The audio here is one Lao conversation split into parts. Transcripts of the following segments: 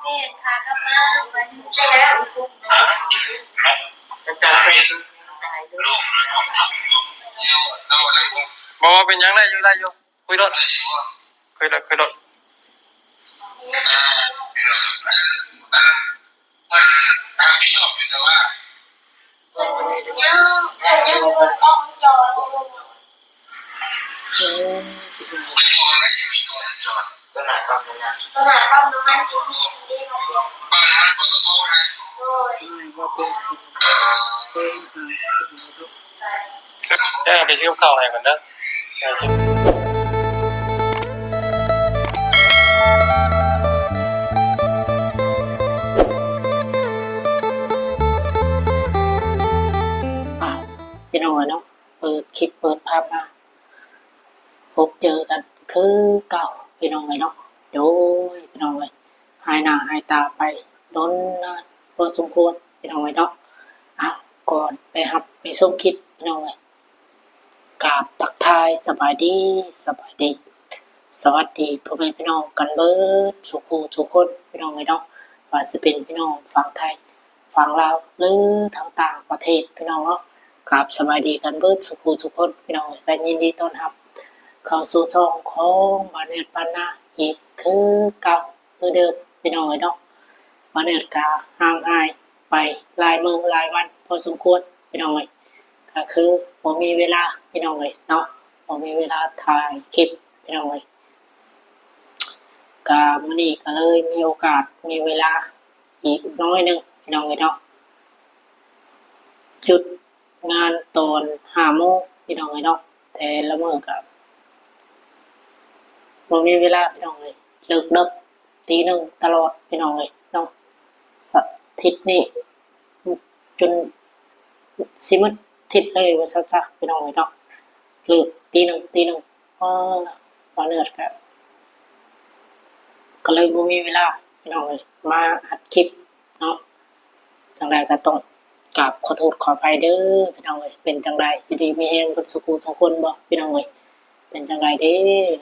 ແມ່ນ ຂາກັບມາ ໄປແລ້ວ ອາຈານໄປ ບໍ່ເປັນຫຍັງ ໄດ້ຢູ່ ໄດ້ຢູ່ ຄຸຍໂລດ ຄຸຍໂລດ ຄຸຍໂລດ. ເດີ ໄປຊື້ກັບເຂົ້າໃຫ້ກ່ອນເດີ. ພີ່ນ້ອງເອີຍເນາະ ເປີດຄລິບເປີດພາບມາ ພົບເຈີກັນຄືເກົ່າ ພີ່ນ້ອງເອີຍເນາະ. ໂດຍ ພີ່ນ້ອງເອີຍ ຫາຍໜ້າຫາຍຕາໄປດົນນານພໍສົມຄວນ ພີ່ນ້ອງເອີຍເນາະ. ເອົາ ກ່ອນໄປຮັບໄປຊົມຄລິບ ພີ່ນ້ອງເອີຍ ກາບທັກທາຍສະບາຍດີ ສະບາຍດີ ສະຫວັດດີພໍ່ແມ່ພີ່ນ້ອງກັນເບິດສູ່ຜູ້ສູ່ຄົນ ພີ່ນ້ອງເອີຍເນາະ. ວ່າຊິເປັນພີ່ນ້ອງຝັ່ງໄທ ຝັ່ງລາວ ຫຼື ທາງຕ່າງປະເທດ ພີ່ນ້ອງເນາະ ກາບສະບາຍດີກັນເບິດສູ່ຜູ້ສູ່ຄົນ ພີ່ນ້ອງເອີຍ. ກໍຍິນດີຕ້ອນຮັບເຂົ້າສູ່ຊ່ອງຂອງບ່າວແນດບ້ານນາອີກຄືເກົ່າຄືເດີມ ພີ່ນ້ອງເອີຍເນາະ. ບ່າວແນດກໍຫ່າງຫາຍໄປຫຼາຍມື້ຫຼາຍວັນພໍສົມຄວນ ພີ່ນ້ອງເອີຍ ກໍຄືບໍ່ມີເວລາ ພີ່ນ້ອງເອີຍເນາະ ບໍ່ມີເວລາຖ່າຍຄລິບ ພີ່ນ້ອງເອີຍ. ກະມື້ນີ້ກະເລີຍມີໂອກາດ ມີເວລາອີກໜ້ອຍໜຶ່ງ ພີ່ນ້ອງເອີຍເນາະ. ຢຸດງານຕອນຫ້າໂມງ ພີ່ນ້ອງເອີຍເນາະ. ແຕ່ລະມື້ກະບໍ່ມີເວລາ ພີ່ນ້ອງເອີຍ ເລີກດຶກຕີໜຶ່ງຕະຫຼອດ ພີ່ນ້ອງເອີຍເນາະ. ອາທິດນີ້ຈົນຊິໝົດອາທິດເລີຍວ່າຊັ້ນຊະ ພີ່ນ້ອງເອີຍເນາະ. ເລີກຕີໜຶ່ງ ຕີໜຶ່ງ ອໍ ບ່າວແນດກະ ກະເລີຍບໍ່ມີເວລາ ພີ່ນ້ອງເອີຍ ມາອັດຄລິບເນາະ. ຈັ່ງໃດກໍຕ້ອງກາບຂໍໂທດຂໍອະໄພເດີ ພີ່ນ້ອງເອີຍ. ເປັນຈັ່ງໃດ ຢູ່ດີມີແຮງເບິດສູ່ຜູ້ສູ່ຄົນບໍ່ ພີ່ນ້ອງເອີຍ? ເປັນຈັ່ງໃດເດ້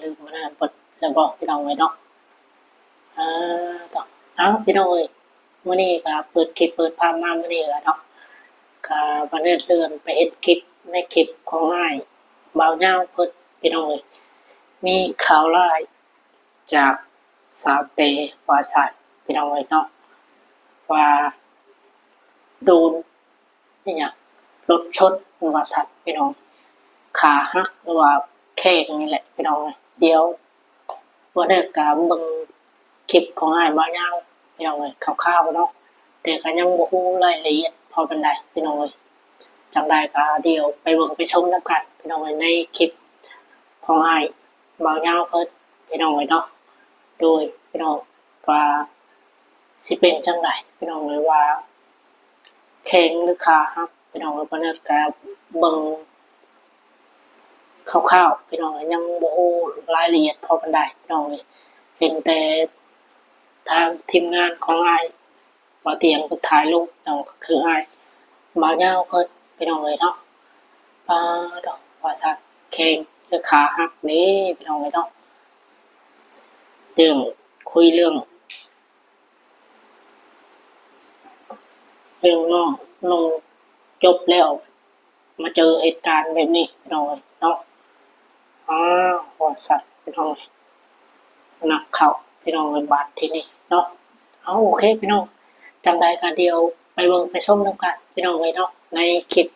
ລືມອັນນັ້ນເບິດແລ້ວບໍ່ ພີ່ນ້ອງເອີຍເນາະ? ເອີ ເອົາ ພີ່ນ້ອງເອີຍ ມື້ນີ້ກໍເປີດຄລິບເປີດພາບມາມື້ນີ້ລະເນາະ ກໍບັງເອີນເລື່ອນໄປເຫັນຄລິບ ໃນຄລິບຂອງອ້າຍບ່າວຍາວເພິ່ນ ພີ່ນ້ອງເອີຍ. ມີຂ່າວຮ້າຍຈາກສາວແຕວ່າຊັ້ນ ພີ່ນ້ອງເອີຍເນາະ ວ່າໂດນ ອີຫຍັງ ລົດຊົນວ່າຊັ້ນ ພີ່ນ້ອງ ຂາຫັກ ຫຼືວ່າແຂ້ງນີ້ແຫຼະ ພີ່ນ້ອງ. ດຽວ ບໍ່ແນ່ກະເບິ່ງຄລິບຂອງອ້າຍບ່າວຍາວ ພີ່ນ້ອງເອີຍ ຄ່າວໆເນາະ ແຕ່ກະຍັງບໍ່ຮູ້ລາຍລະອຽດພໍປານໃດ ພີ່ນ້ອງເອີຍ. ຈັ່ງໃດກະດຽວໄປເບິ່ງໄປຊົມນຳກັນ ພີ່ນ້ອງເອີຍ ໃນຄລິບຂອງອ້າຍບ່າວຍາວເພິ່ນ ພີ່ນ້ອງເອີຍເນາະ. ໂດຍ ພີ່ນ້ອງ ວ່າຊິເປັນຈັ່ງໃດ ພີ່ນ້ອງເອີຍ ວ່າແຂ້ງ ຫຼື ຂາຫັກ ພີ່ນ້ອງເອີຍ. ບໍ່ແນ່ກະເບິ່ງ ຄ່າວໆ ພີ່ນ້ອງເອີຍ ຍັງບໍ່ຮູ້ລາຍລະອຽດພໍປານໃດ ພີ່ນ້ອງເອີຍ. ເຫັນແຕ່ທາງທີມງານຂອງອ້າຍບ່າວຕຽງເພິ່ນຖ່າຍລົງເນາະ ກໍຄືອ້າຍບ່າວຍາວເພິ່ນ ພີ່ນ້ອງເອີຍເນາະ. ປາດ ວ່າຊັ້ນ ແຂ້ງ ຫຼື ຂາຫັກເດ້ ພີ່ນ້ອງເອີຍເນາະ. ເລື່ອງ ຄຸຍເລື່ອງ ເລື່ອງນ້ອງນຸ່ງຈົບແລ້ວ ມາເຈີເຫດການແບບນີ້ ພີ່ນ້ອງເອີຍເນາະ. ອ້າວ ວ່າຊັ້ນ ພີ່ນ້ອງເອີຍ ໜັກເຂົ້າ ພີ່ນ້ອງເອີຍ ບາດທີນີ້ເນາະ. ເອົາ ໂອເຄ ພີ່ນ້ອງ ຈັ່ງໃດກໍດຽວໄປເບິ່ງໄປຊົມນຳກັນ ພີ່ນ້ອງເອີຍເນາະ ໃນຄລິບ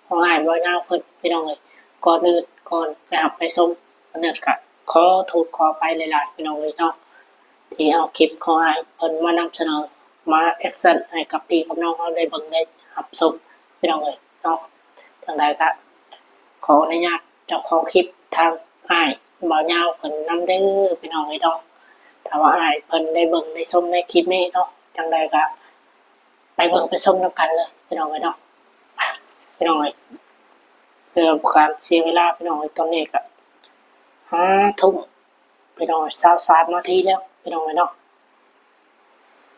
ຂອງອ້າຍບ່າວຍາວເພິ່ນ ພີ່ນ້ອງເອີຍ. ກ່ອນອື່ນ ກ່ອນໄປຮັບໄປຊົມ ອັນນັ້ນກໍຂໍໂທດຂໍອະໄພຫຼາຍໆ ພີ່ນ້ອງເອີຍເນາະ ທີ່ເອົາຄລິບຂອງອ້າຍເພິ່ນມານຳສະເໜີ ມາແອັກຊັນໃຫ້ກັບພີ່ກັບນ້ອງເຮົາໄດ້ເບິ່ງໄດ້ຮັບຊົມ ພີ່ນ້ອງເອີຍເນາະ. ຈັ່ງໃດກໍຂໍອະນຸຍາດເຈົ້າຂອງຄລິບ ທາງອ້າຍບ່າວຍາວເພິ່ນນຳເດີ ພີ່ນ້ອງເອີຍເນາະ. ຖ້າວ່າອ້າຍເພິ່ນໄດ້ເບິ່ງໄດ້ຊົມໃນຄລິບນີ້ເນາະ ຈັ່ງໃດກໍໄປເບິ່ງໄປຊົມນຳກັນເລີຍ ພີ່ນ້ອງເອີຍເນາະ. ໄປ ພີ່ນ້ອງເອີຍ ເພື່ອບໍ່ການເສຍເວລາ ພີ່ນ້ອງເອີຍ ຕອນນີ້ກໍຫ້າທຸ່ມ ພີ່ນ້ອງເອີຍ ຊາວສາມນາທີແລ້ວ ພີ່ນ້ອງເອີຍເນາະ.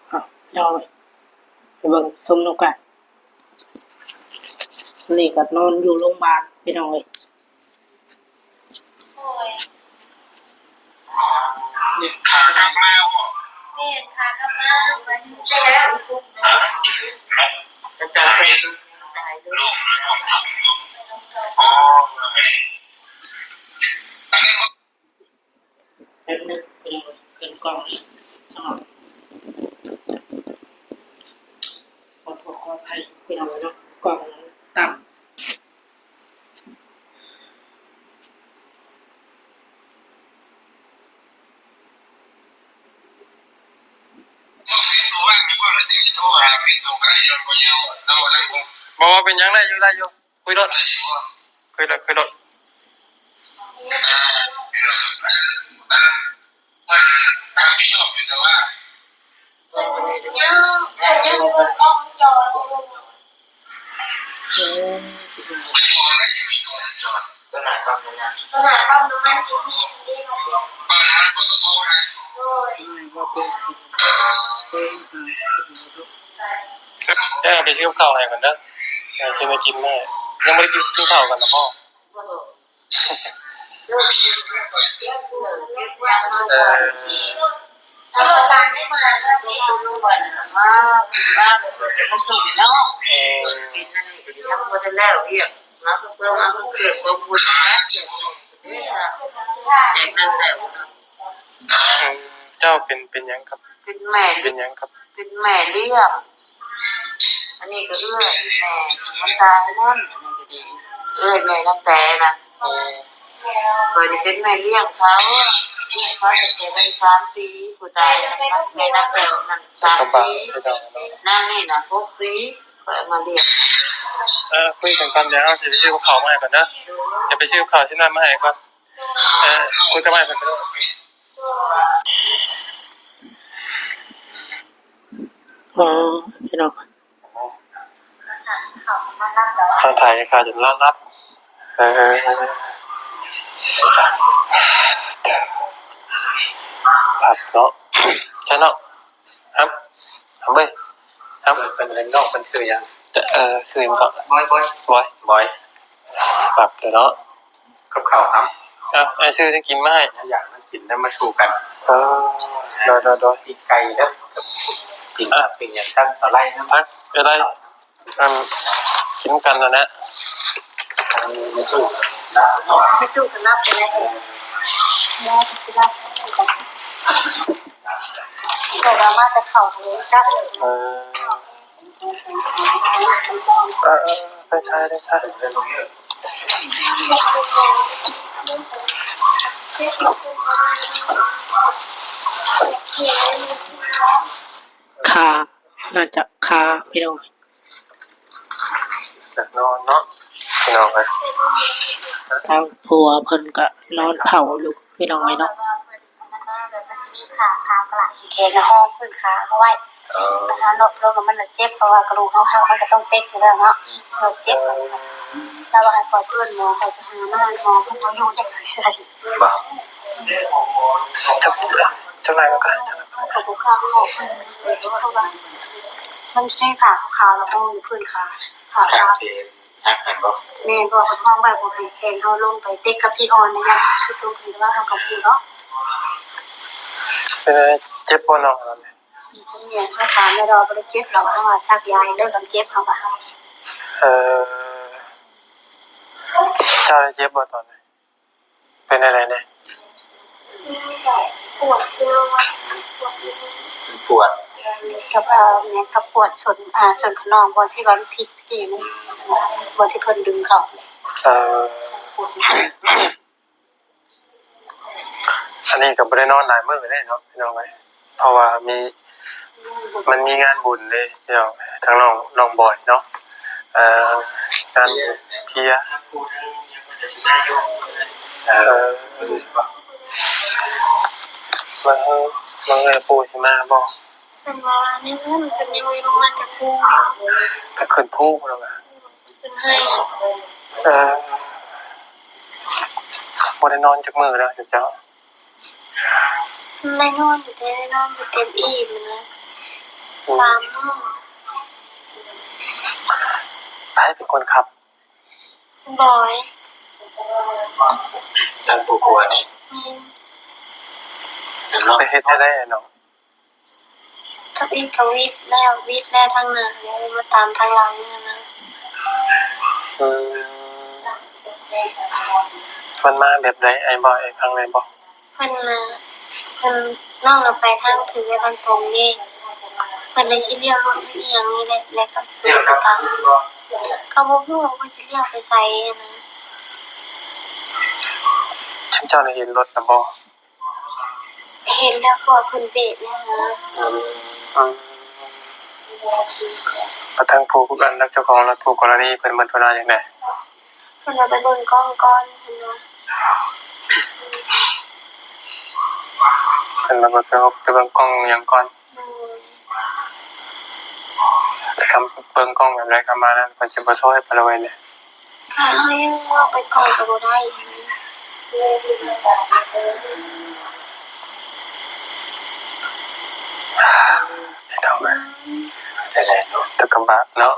ເອົາ ພີ່ນ້ອງເອີຍ ໄປເບິ່ງຊົມນຳກັນ. ນີ້ກໍນອນຢູ່ໂຮງບານ ພີ່ນ້ອງເອີຍ. ໂອ້ຍ ນີ້ ຂາກັບມາບໍ່? ແລ້ວເຈົ້າໄປຕາຍເດີ. ແປັບໜຶ່ງ ພີ່ນ້ອງ ຂຶ້ນກ້ອງອີກ ຂໍໂທດຂໍອະໄພ ພີ່ນ້ອງເນາະ ກ້ອງມັນຕ່ຳ. ບໍ່ວ່າເປັນຫຍັງ ໄດ້ຢູ່ ໄດ້ຢູ່ ຄຸຍໂລດ ຄຸຍໂລດ ຄຸຍໂລດ. ໂອ້ ໂຕໜ້າປ້ຳນ້ຳມັນ ໂຕໜ້າປ້ຳນ້ຳມັນທີ່ມີອັນນີ້ມາເປັນ ປ້ຳນ້ຳມັນ ປຕທ ນະ. ໂດຍ ເອີ ເດີ ໄປຊື້ກັບເຂົ້າໃຫ້ກ່ອນເດີ ໄປຊື້ແນວກິນມາໃຫ້. ຍັງບໍ່ໄດ້ກິນ ກິນເຂົ້າກັນນະພໍ່? ເອີ ເອີ ເຈົ້າເປັນ ເປັນຫຍັງກັບ ເປັນແມ່ ເປັນຫຍັງກັບ ເປັນແມ່ລ້ຽງ. ອັນນີ້ກໍເອື້ອຍແມ່ມັນຕາຍນັ້ນ ອັນນີ້ກໍດີ ເອື້ອຍແມ່ນ້ອງແຕນະ. ເອີ ຂ້ອຍນີ້ເປັນແມ່ລ້ຽງເຂົາ ລ້ຽງເຂົາຕັ້ງແຕ່ໄດ້ສາມປີ ຜູ້ຕາຍນັ້ນນະ ແມ່ນາງແຕນນັ້ນສາມປີ ນາງນີ້ນະຫົກປີ ຂ້ອຍເອົາມາລ້ຽງ. ເອີ ຄຸຍກັນກ່ອນ ດຽວເຮົາຊິໄປຊື້ກັບເຂົ້າມາໃຫ້ກ່ອນເດີ ດຽວໄປຊື້ກັບເຂົ້າຊື້ນ້ຳມາໃຫ້ກ່ອນ. ເອີ ຄຸຍກັບອ້າຍເພິ່ນໄປໂລດ. ອໍ ພີ່ນ້ອງ ນອນຖ່າຍຄາຈົນນອນຫຼັບ. ເອີ ພັກເນາະ ໃຊ່ເນາະ. ຫຳ ຫຳເວີຍ ຫຳ. ເພິ່ນເປັນນ້ອງ ເພິ່ນຊື່ຫຍັງ? ເອີ ຊື່ຫຍັງເກາະ? ບອຍ ບອຍ ບອຍ ບອຍ. ປັບເດີເນາະ ກັບເຂົ້າຫຳ. ເອົາ ອ້າຍຊື້ແນວກິນມາໃຫ້ ຢາກມາກິນນຳ ມາສູ່ກັນ. ເອີ ໂດຍ ໂດຍ ໂດຍ. ປີ້ງໄກ່ເດີ ປີ້ງ ອ່ະ ປີ້ງຫຍັງ ຕັ້ງຕະໄລນຳ ຕັກໄດ້ ອັນ ກິນກັນຫັ້ນແຫຼະ. ແມ່ຕູ້ກໍຫຼັບເນາະ ແມ່ຕູ້ກໍຫຼັບໄປແລ້ວ ແມ່ກໍຊິຫຼັບ ເພາະວ່າມາແຕ່ເຊົ້າກໍຍັງຈັບຢູ່. ເອີ ເອີ ເອີ ໄດ້ໃຊ້ ໄດ້ໃຊ້. ຄາ ໜ້າຈະຄາ ພີ່ນ້ອງ. ຢາກນອນເນາະ ພີ່ນ້ອງເອີຍ. ທາງຜົວເພິ່ນກະນອນເຝົ້າຢູ່ ພີ່ນ້ອງເອີຍເນາະ. ມັນມາແບບມັນຊິມີຜ້າຄາກະລະແຂນຫ້ອງພື້ນຂາເຮົາໄວ້ ເອີ ມັນເຮົານົບລົງແລ້ວມັນລະເຈັບ ເພາະວ່າກະດູກເຮົາຫັກມັນກະຕ້ອງເຕັກຢູ່ແລ້ວເນາະ ເຮົາເຈັບ. ລາວວ່າໃຫ້ຂ້ອຍເອີ້ນໝໍ ຂ້ອຍໄປຫາມາ ໝໍເພິ່ນບໍ່ຢູ່ ຈັກຊິໃສ່ ບໍ່ ຈັກ ຈັກໜ້ອຍມັນກະ ເຂົາບໍ່ກ້າເຂົ້າ ເພາະວ່າມັນໃຊ້ຜ້າຂາວໆ ແລ້ວຫ້ອງຢູ່ພື້ນຂາ ຜ້າຂາວ ທີ່ຫັກຫັ້ນບໍ່? ແມ່ນ ເພາະວ່າເພິ່ນຫ້ອງໄວ້ບໍ່ໃຫ້ແຂນເຮົາລົງໄປຕິດກັບທີ່ອ່ອນນະ ຢ້ານມັນຊຸດລົງໄປ ແຕ່ວ່າເຮົາກໍບໍ່ຮູ້ເນາະ. ເອີ ເຈັບບໍ່ນ້ອງ? ເພິ່ນແມ່ນເຮົາຖາມແລ້ວ ລາວວ່າບໍ່ໄດ້ເຈັບ ລາວວ່າ ເຮົາວ່າສັກຢາໃຫ້ເດີ ຄັນເຈັບ ເຮົາວ່າ. ເອີ ເຈົ້າໄດ້ເຈັບບໍ່ຕອນນີ້? ເປັນແນວໃດແດ່? ປວດຢູ່ ປວດຢູ່ ມັນປວດ ກັບ ເອີ ແມ່ນກັບປວດສົ້ນ ອ່າ ສົ້ນຂະໜອງ ບ່ອນທີ່ວ່າມັນພິກຕະກີ້ນີ້ ບ່ອນທີ່ເພິ່ນດຶງເຂົ້າ. ເອີ ອັນນີ້ກໍບໍ່ໄດ້ນອນຫຼາຍມື້ເດ້ເນາະ ພີ່ນ້ອງເອີຍ. ເພາະວ່າມີ ມັນມີງານບຸນເດ້ພີ່ນ້ອງ ທາງນ້ອງ ນ້ອງບອຍເນາະ ເອີ ງານເພຍ ເອີ ມາເຮີ ມາເຮີ ປູ່ຊິມາບໍ່? ເພິ່ນວ່າແນວນັ້ນ ເພິ່ນຍັງບໍ່ລົງມາແຕ່ພູຢູ່ ໄປຂຶ້ນພູພຸ້ນວ່າ. ເອີ ບໍ່ໄດ້ນອນຈັກມື້ແລ້ວເຈົ້າ? ໄດ້ນອນຢູ່ເດ້ ໄດ້ນອນຢູ່ເຕັມອີ່ມນະ ອືມ ສາມມື້. ໃຜເປັນຄົນຂັບ? ບອຍ ທາງຜູ້ຜົວນີ້ ແມ່ນ. ໄປເຮັດແນວໃດນ້ອງ? ໂທ ວິດກໍວິດແລ້ວ ວິດແລ້ວທາງໜ້າ ແລ້ວມາຕາມທາງຫຼັງຫັ້ນນະ. ອືມ ເພິ່ນມາແບບໃດ? ອ້າຍເວົ້າໃຫ້ຟັງໄດ້ບໍ່? ເພິ່ນນະ ເພິ່ນ ນ້ອງນະໄປທາງຖືກ ແລະ ທາງຕົງເດ້ ເພິ່ນໄດ້ຊິລ້ຽວລົດ ຫຼື ອີ່ຫຍັງນີ້ແຫຼະ ແລ້ວກໍເພິ່ນກໍຕາມ ກໍບໍ່ຮູ້ວ່າເພິ່ນຊິລ້ຽວໄປໃສຫັ້ນນະ. ຊຸມເຈົ້າໄດ້ເຫັນລົດນະບໍ່? ເຫັນແລ້ວ ເພາະວ່າເພິ່ນເບຣກແລ້ວນະ. ອືມ ອືມ ແລ້ວທາງຜູ້ ອັນ ເຈົ້າຂອງລົດ ຄູ່ກໍລະນີ ເພິ່ນ ເພິ່ນວ່າຈັ່ງໃດ? ເພິ່ນວ່າໄປເບິ່ງກ້ອງກ່ອນ ເພິ່ນວ່າ ເພິ່ນວ່າໄປເບິ່ງ ໄປເບິ່ງກ້ອງຫຍັງກ່ອນ. ໂດຍ ຄັນເບິ່ງກ້ອງແບບໃດ ຄັນມານັ້ນ ເພິ່ນຊິບໍ່ຊ່ອຍປານໃດເລີຍ. ຖ້າເຮົາຍັງເວົ້າໄປກ່ອນກໍບໍ່ໄດ້. ເຮັດເອົາແມ່ ແຕ່ກໍບາບເນາະ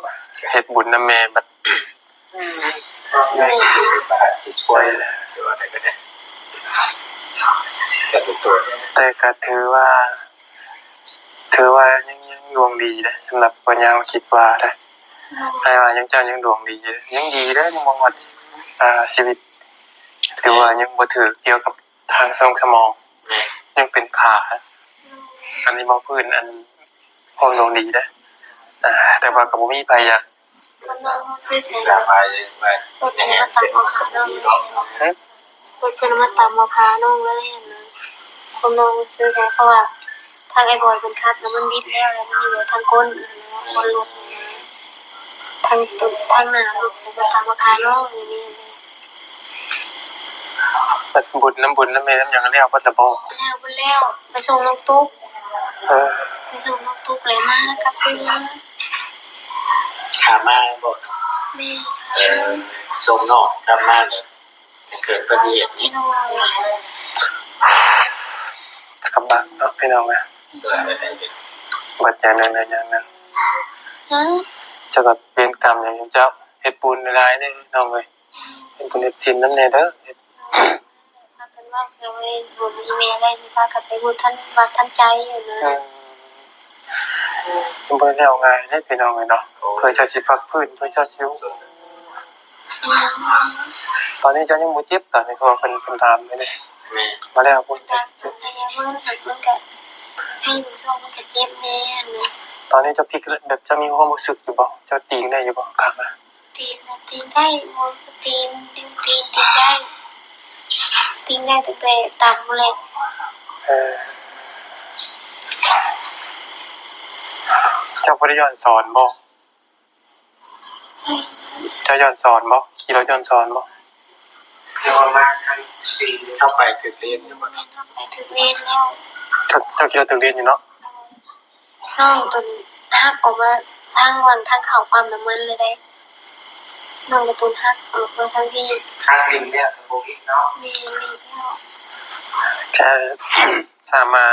ເຮັດບຸນນຳແມ່ບັດ ອືມ ແມ່ກໍບາບຊິຊ່ວຍແຫຼະ ຊິວ່າໄດ້ກໍໄດ້ ແຕ່ກໍຖືວ່າ ຖືວ່າຍັງ ຍັງດວງດີເດ້ ສຳລັບບັນຍາວ ຄິດວ່າເດ້. ອືມ ອ້າຍວ່າຍັງ ເຈົ້າຍັງດວງດີເດ້ ຍັງດີເດ້ ຍັງບໍ່ຮອດ ອ່າ ຊີວິດ ຖືວ່າຍັງບໍ່ຖືກກ່ຽວກັບທາງຊ່ອງສະໝອງ ຍັງເປັນຂາ ອືມ ອັນນີ້ເວົ້າພື້ນ ອັນ ຄວາມດວງດີເດ້ ອ່າ ແຕ່ວ່າກໍບໍ່ມີໃຜຢາກ ຄວາມນ້ອງຮູ້ສຶກນີ້ນະ ລົດເພິ່ນມາຕຳເອົາຂານ້ອງເລີຍ ຮະ? ລົດເພິ່ນມາຕຳເອົາຂານ້ອງເລີຍຫັ້ນນະ ຄວາມນ້ອງຮູ້ສຶກນະ ເພາະວ່າທາງອ້າຍບອຍເພິ່ນຂັບນະ ມັນບິດແລ້ວ ແລ້ວມັນຢູ່ທາງກົ້ນຫັ້ນນະ ກ້ນລົດຫັ້ນນະ ທາງ ທາງໜ້າລົດເພິ່ນມາຕຳເອົາຂານ້ອງນີ້. ເຮັດບຸນນຳບຸນນຳແມ່ນຳຫຍັງແລ້ວເບິດລະບໍ່? ແລ້ວເບິດແລ້ວ ໄປສົ່ງນ້ອງຕຸກ ເອີ ໄປສົ່ງນ້ອງຕຸກແລ້ວມາກັບຄືນມາ ຂາມາບໍ່? ແມ່ນ ເອີ ສົ່ງນ້ອງກັບມາແລ້ວ ເກີດອຸບັດຕິເຫດນີ້ ໂດຍ ສະບັກເນາະ ພີ່ນ້ອງເອີຍ ໂດຍ ເບິດຢ່າງໜຶ່ງໄດ້ຢ່າງໜຶ່ງ ຮະ? ເຈົ້າກໍເວນກຳຫຍັງເຈົ້າ ເຮັດບຸນຫຼາຍໆເດີນ້ອງເອີຍ. ເຮັດບຸນເຮັດສິນນຳແດ່ເດີ ພາກັນເວົ້າເພື່ອໄວ້ບຸນອີ່ແມ່ໄດ້ ຊິພາກັນໄປບຸນທັນວັດທັນໃຈຫັ້ນນະ ອືມ ມັນບໍ່ໄດ້ແລ້ວງ່າຍເດ້ພີ່ນ້ອງເອີຍເນາະ ເພື່ອເຈົ້າຊິພັກຟື້ນ ເພື່ອເຈົ້າຊິ ຕອນນີ້ເຈົ້າຍັງບໍ່ເຈັບ ຕອນນີ້ ເພາະວ່າເພິ່ນ ເພິ່ນຖາມຢູ່ເດ້ ແມ່ນ ວ່າແລ້ວບໍ່ເຈັບ ມັນກໍມີບາງຊ່ວງມັນກໍເຈັບແດ່ ຕອນນີ້ເຈົ້າພິກແບບເຈົ້າມີຄວາມຮູ້ສຶກຢູ່ບໍ່ ເຈົ້າຕີງໄດ້ຢູ່ບໍ່ ຂ້າງ ຕີງນະຕີງໄດ້ ໂອ້ຍ ຕີງ ຕີງ ຕີງໄດ້ ຕີງໄດ້ຕັ້ງແຕ່ຕ່ຳພຸ້ນແຫຼະ ເອີ ເຈົ້າບໍ່ໄດ້ຍ້ອນສອນບໍ່? ເຈົ້າຍ້ອນສອນບໍ່? ຂີ່ລົດຍ້ອນສອນບໍ່? ເຮົາໄປຖືກເລນຢູ່ບໍ່? ເຮົາໄປຖືກເລນແລ້ວ ເຈົ້າ ເຈົ້າຂີ່ລົດຖືກເລນຢູ່ເນາະ? ນ້ອງຕົນຫັກອອກມາທາງວັງທາງເຂົ້າປ້ຳນ້ຳມັນເລີຍເດ້ ນ້ອງກະຕຸນຫັກອອກມາທາງພີ້ ຫັກຫຼີກແລ້ວກໍບໍ່ວິດເນາະ ແມ່ນຫຼີກແລ້ວ ແຕ່ຖ້າມາ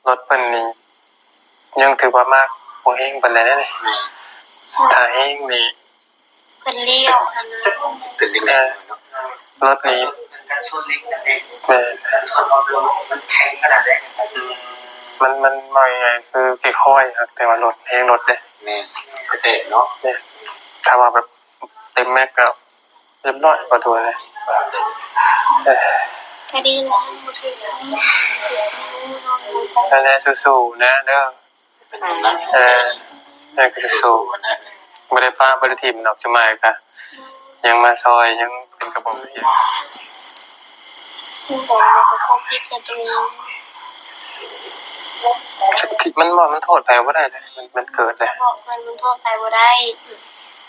ລົດເພິ່ນນີ້ຍັງຖືວ່າມາບໍ່ແຮງປານໃດເດ້ ຖ້າແຮງນີ້ ເພິ່ນລ້ຽວຫັ້ນນະ ເປັນຈັ່ງໃດເນາະ ລົດນີ້ ແມ່ນ ມັນ ມັນເວົ້າງ່າຍໆ ຄືຄ່ອຍໆ ຫາກແຕ່ວ່າລົດ ແຮງລົດເດ້ ແມ່ນ ກະແຕກເນາະ ແມ່ນ ຖ້າວ່າແບບເຕັມແມັກກະຮຽບຮ້ອຍ ຂໍໂທດເດີ ກະດີແລ້ວ ບໍ່ຖືກ ນັ້ນແຫຼະ ສູ້ໆ ນະເດີ. ເອີ ແມ່ກໍສູ້ໆ ບໍ່ໄດ້ປະບໍ່ໄດ້ຖິ້ມດອກ ຈຸມາຍກະຍັງມາຊ່ອຍ ຍັງເປັນກະບອກສຽງ ມັນບໍ່ ມັນໂທດໃຜບໍ່ໄດ້ເດ້ ມັນ ມັນເກີດເດ້ ບອກເພິ່ນ ມັນໂທດໃຜບໍ່ໄດ້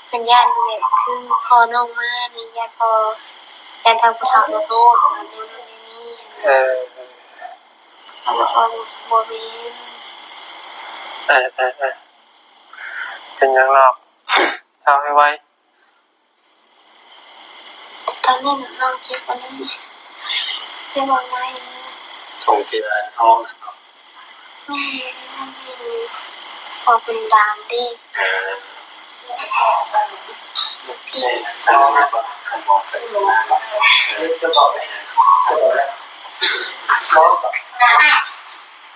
ເພິ່ນຢ້ານແບບຄືພໍ່ນ້ອງມານີ້ ຢ້ານພໍ່ ຢ້ານທາງຜູ້ເຖົ້າມາໂທດ ແນວນັ້ນແນວນີ້ ເອີ. ເອົາ ເອົາ ບໍ່ເປັນ ເອີ ເອີ ເອີ ເປັນຫຍັງດອກ ເຊົາໃຫ້ໄວ ຕອນນີ້ນ້ອງເຈັບອັນນີ້ ເຈັບອັນໃດ ຊ່ວງທີ່ວ່າທ້ອງນັ້ນເນາະ ແມ່ນ ມັນເປັນ ເພາະເປັນດາມເດ້ ເອີ. ຈະບອກໃຫ້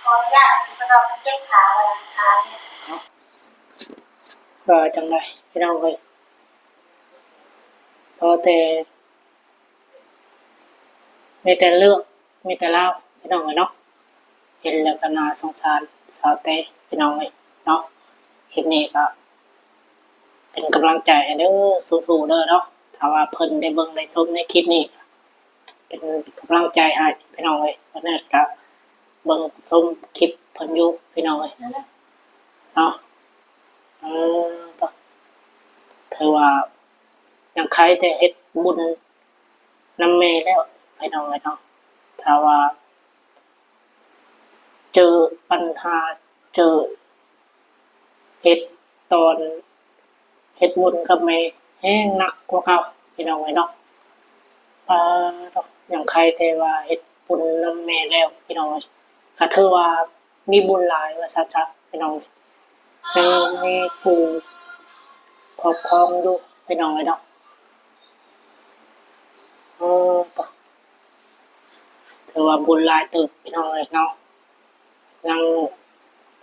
ຂໍອະນຸຍາດ ເພາະວ່າມັນເຈັບຂາ ຂານີ້. ວ່າຈັ່ງໃດພີ່ນ້ອງເອີຍ ພໍແຕ່ ມີແຕ່ເລື່ອງ ມີແຕ່ລາວ ພີ່ນ້ອງເອີຍເນາະ. ເຫັນແລ້ວກໍໜ້າສົງສານສາວແຕ ພີ່ນ້ອງເອີຍເນາະ. ຄລິບນີ້ກໍເປັນກຳລັງໃຈໃຫ້ເດີ ສູ້ໆເດີເນາະ. ຖ້າວ່າເພິ່ນໄດ້ເບິ່ງໄດ້ຊົມໃນຄລິບນີ້ ເປັນກຳລັງໃຈໃຫ້ພີ່ນ້ອງເອີຍ. ເພິ່ນກໍເບິ່ງຊົມຄລິບເພິ່ນຢູ່ພີ່ນ້ອງເອີຍເນາະ. ເອີ ຖືວ່າຍັງໄຄແຕ່ເຮັດບຸນນຳແມ່ແລ້ວພີ່ນ້ອງເອີຍເນາະ. ຖ້າວ່າ ເຈີບັນຫາ ເຈີເຫດຕອນເຮັດບຸນກັບແມ່ແຮງໜັກກວ່າເກົ່າ ພີ່ນ້ອງເອີຍເນາະ. ປາໂທ້ ຍັງໄຄແຕ່ວ່າເຮັດບຸນນຳແມ່ແລ້ວ ພີ່ນ້ອງເອີຍ. ກໍຖືວ່າມີບຸນຫຼາຍວ່າຊັ້ນຊະ ພີ່ນ້ອງເອີຍ. ຍັງມີຜູ້ຄອບຄອງຢູ່ ພີ່ນ້ອງເອີຍເນາະ. ເອີ ໂທ້ ຖືວ່າບຸນຫຼາຍເຕີບ ພີ່ນ້ອງເອີຍເນາະ. ຍັງ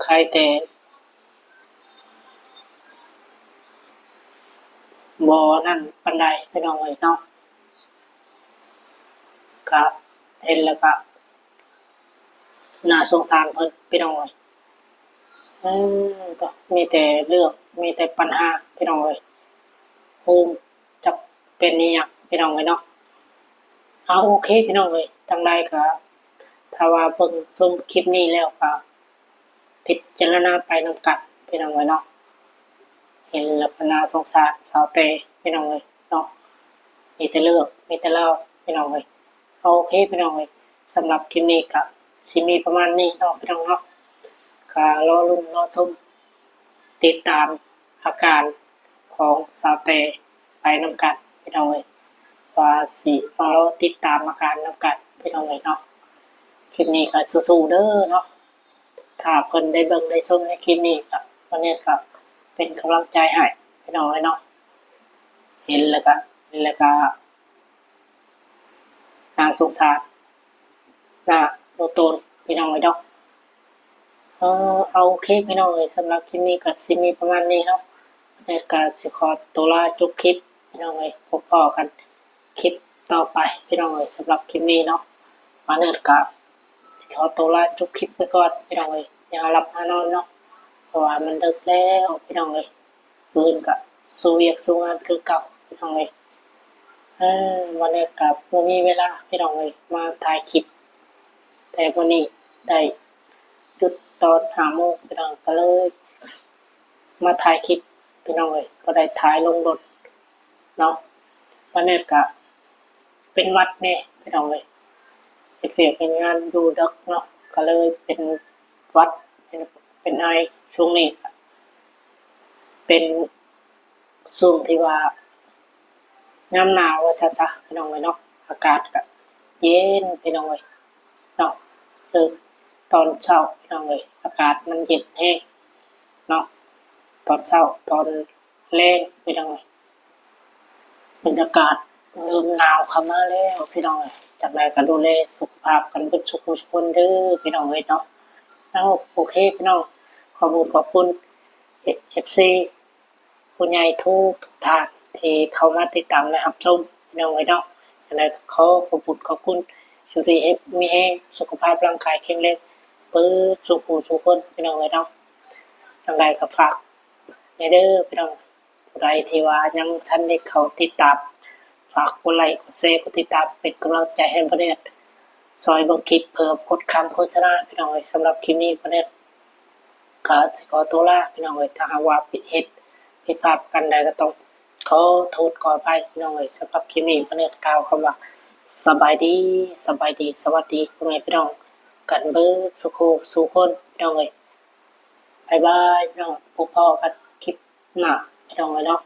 ໄຄແຕ່ບໍ່ນັ້ນປານໃດ ພີ່ນ້ອງເອີຍເນາະ. ກະເຫັນແລ້ວກະໜ້າສົງສານເພິ່ນ ພີ່ນ້ອງເອີຍ. ເອີ ໂທ້ ມີແຕ່ເລື່ອງ ມີແຕ່ບັນຫາ ພີ່ນ້ອງເອີຍ. ໂຮມ ຈັກເປັນອີ່ຫຍັງ ພີ່ນ້ອງເອີຍເນາະ. ເອົາ ໂອເຄ ພີ່ນ້ອງເອີຍ. ຈັ່ງໃດກໍ ຖ້າວ່າເບິ່ງຊົມຄລິບນີ້ແລ້ວກໍ ພິຈາລະນາໄປນຳກັນ ພີ່ນ້ອງເອີຍເນາະ. ເຫັນແລ້ວກໍໜ້າສົງສານສາວແຕ ພີ່ນ້ອງເອີຍເນາະ. ມີແຕ່ເລື່ອງ ມີແຕ່ລາວ ພີ່ນ້ອງເອີຍ. ໂອເຄ ພີ່ນ້ອງເອີຍ. ສຳລັບຄລິບນີ້ກໍຊິມີປະມານນີ້ເນາະ ພີ່ນ້ອງເນາະ. ກໍລໍລຸ້ນ ລໍຊົມ ຕິດຕາມອາການຂອງສາວແຕໄປນຳກັນ ພີ່ນ້ອງເອີຍ. ວ່າຊິມາລໍຕິດຕາມອາການນຳກັນ ພີ່ນ້ອງເອີຍເນາະ. ຄລິບນີ້ກໍສູ້ໆເດີເນາະ. ຖ້າເພິ່ນໄດ້ເບິ່ງໄດ້ຊົມໃນຄລິບນີ້ກໍ ວັນນີ້ກໍເປັນກຳລັງໃຈໃຫ້ ພີ່ນ້ອງເອີຍເນາະ. ເຫັນແລ້ວກໍ ເຫັນແລ້ວກໍໜ້າສົງສານ ໜ້າໂລໂຕນ ພີ່ນ້ອງເອີຍເນາະ. ເອີ ເອົາ ໂອເຄ ພີ່ນ້ອງເອີຍ. ສຳລັບຄລິບນີ້ກໍຊິມີປະມານນີ້ເນາະ. ວັນນີ້ກໍຊິຂໍຕົວລາຈົບຄລິບ ພີ່ນ້ອງເອີຍ. ພົບພໍ້ກັນ ຄລິບຕໍ່ໄປ ພີ່ນ້ອງເອີຍ. ສຳລັບຄລິບນີ້ເນາະ ມາເນີດກະຊິຂໍຕົວລາຈົບຄລິບໄປກ່ອນ ພີ່ນ້ອງເອີຍ. ຊິຫາຫຼັບຫານອນເນາະ ເພາະວ່າມັນເດິກແລ້ວ ພີ່ນ້ອງເອີຍ. ມື້ອື່ນກະສູ້ວຽກສູ້ງານຄືເກົ່າ ພີ່ນ້ອງເອີຍ. ເອີ ມາເນີດກະບໍ່ມີເວລາ ພີ່ນ້ອງເອີຍ ມາຖ່າຍຄລິບ. ແຕ່ມື້ນີ້ໄດ້ຢຸດຕອນຫ້າໂມງ ພີ່ນ້ອງ ກະເລີຍມາຖ່າຍຄລິບ ພີ່ນ້ອງເອີຍ. ບໍ່ໄດ້ຖ່າຍລົງດົນ ເນາະ. ວັນນີ້ກະເປັນຫວັດແດ່ ພີ່ນ້ອງເອີຍ. ເຮັດວຽກເຮັດງານຢູ່ເດິກເນາະ ກະເລີຍເປັນຫວັດ ເປັນ ເປັນໄອ. ຊ່ວງນີ້ກະເປັນຊ່ວງທີ່ວ່າຍາມໜາວວ່າຊັ້ນຊະ ພີ່ນ້ອງເອີຍເນາະ. ອາກາດກະເຢັນ ພີ່ນ້ອງເອີຍເນາະ. ເລີ່ມຕອນເຊົ້າ ພີ່ນ້ອງເອີຍ ອາກາດມັນເຢັນແຮງເນາະ. ຕອນເຊົ້າ ຕອນ ແລງ ພີ່ນ້ອງເອີຍ. ບັນຍາກາດເລີ່ມໜາວເຂົ້າມາແລ້ວ ພີ່ນ້ອງເອີຍ. ຈັ່ງໃດກໍດູແລສຸຂະພາບກັນເບິດທຸກຄົນເດີ ພີ່ນ້ອງເອີຍເນາະ. ເອົາ ໂອເຄ ພີ່ນ້ອງ ຂອບຄຸນ ຂອບຄຸນ ເອັຟຊີ ຜູ້ໃຫຍ່ທຸກໆທ່ານທີ່ເຂົ້າມາຕິດຕາມ ແລະ ຮັບຊົມ ພີ່ນ້ອງເອີຍເນາະ. ຈັ່ງໃດກໍຂໍຂອບຄຸນ ຂອບຄຸນ ຢູ່ດີມີແຮງ ສຸຂະພາບຮ່າງກາຍແຂງແຮງເບິດສູ່ຜູ້ສູ່ຄົນ ພີ່ນ້ອງເອີຍເນາະ. ຈັ່ງໃດກໍຝາກ ແດ່ເດີພີ່ນ້ອງ. ຜູ້ໃດທີ່ວ່າຍັງບໍ່ທັນໄດ້ເຂົ້າຕິດຕາມ ຝາກກົດໄລ ກົດແຊ ກົດຕິດຕາມ ເປັນກຳລັງໃຈໃຫ້ບ່າວແນດ ຊ່ອຍເບິ່ງຄລິບເພື່ອບໍ່ກົດຄຳໂຄສະນາ ພີ່ນ້ອງເອີຍ. ສຳລັບຄລິບນີ້ບ່າວແນດກໍຊິຂໍຕົວລາ ພີ່ນ້ອງເອີຍ. ຖ້າຫາກວ່າຜິດເຮັດຜິດພາດປະການໃດກໍຕ້ອງຂໍໂທດຂໍອະໄພ ພີ່ນ້ອງເອີຍ. ສຳລັບຄລິບນີ້ບ່າວແນດກ່າວຄຳວ່າ ສະບາຍດີ ສະບາຍດີ ສະຫວັດດີ ພໍ່ແມ່ພີ່ນ້ອງກັນເບິດສູ່ຜູ້ສູ່ຄົນ ພີ່ນ້ອງເອີຍ. ບາຍບາຍ ພີ່ນ້ອງ ພົບພໍ້ກັນຄລິບ ໜ້າ ພີ່ນ້ອງເອີຍເນາະ.